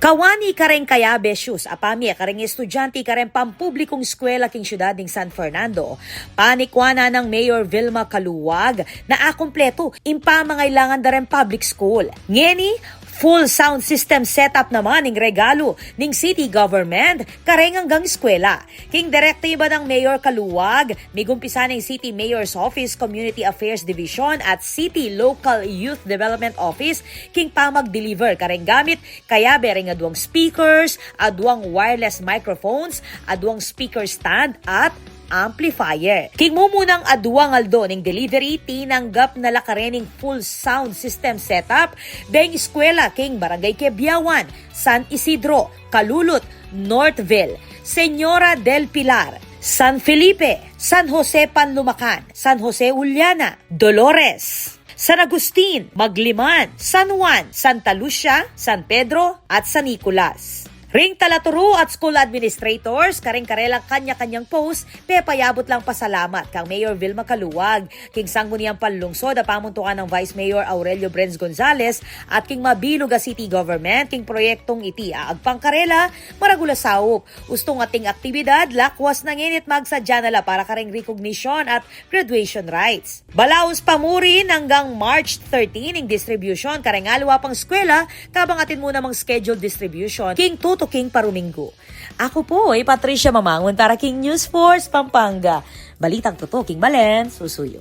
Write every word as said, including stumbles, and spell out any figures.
Kawani kareng Cayabe Shoes a pamie kareng estudyante kareng pampublikung eskwela king syudad ning San Fernando, panikwa na nang Mayor Vilma Caluag na akumpletu ing pamangailangan da reng public school. Ngeni, full sound system setup naman ing regalu ning city government kareng anggang eskwela. King direktiba nang Mayor Caluag, migumpisa na ing City Mayor's Office, Community Affairs Division at City Local Youth Development Office king pamag-deliver kareng gamit kayabe ring aduang speakers, aduang wireless microphones, aduang speaker stand at amplifier. King mumunang aduang aldo ning delivery, tinanggap na la karening full sound system setup deng eskwela king Barangay Quebiawan, San Isidro, Calulut, Northville, Señora del Pilar, San Felipe, San Jose Panlumacan, San Jose Juliana, Dolores, San Agustin, Magliman, San Juan, Santa Lucia, San Pedro, at San Nicolas. Ring talaturu at school administrators, kareng karelang kanya-kanyang post, pepayabut lang pasalamat kang Mayor Vilma Caluag, king Sangguniang Panlungsod a pamuntukan nang Vice Mayor Aurelio Brenz Gonzales, at king mabilug a city government, king proyektung iti a agpang karela, maragul a saup, ustung ating aktibidad, lakwas na ngeni at magsadya na la para kareng recognition at graduation rites. Balaus pa mu rin anggang March thirteen ing distribution kareng aliwa pang eskwela, kabang atin mu namang scheduled distribution king tutuking paruminggu. Aku pu i Patricia Mamangun para king News Force Pampanga. Balitang tutu king balen, susuyu.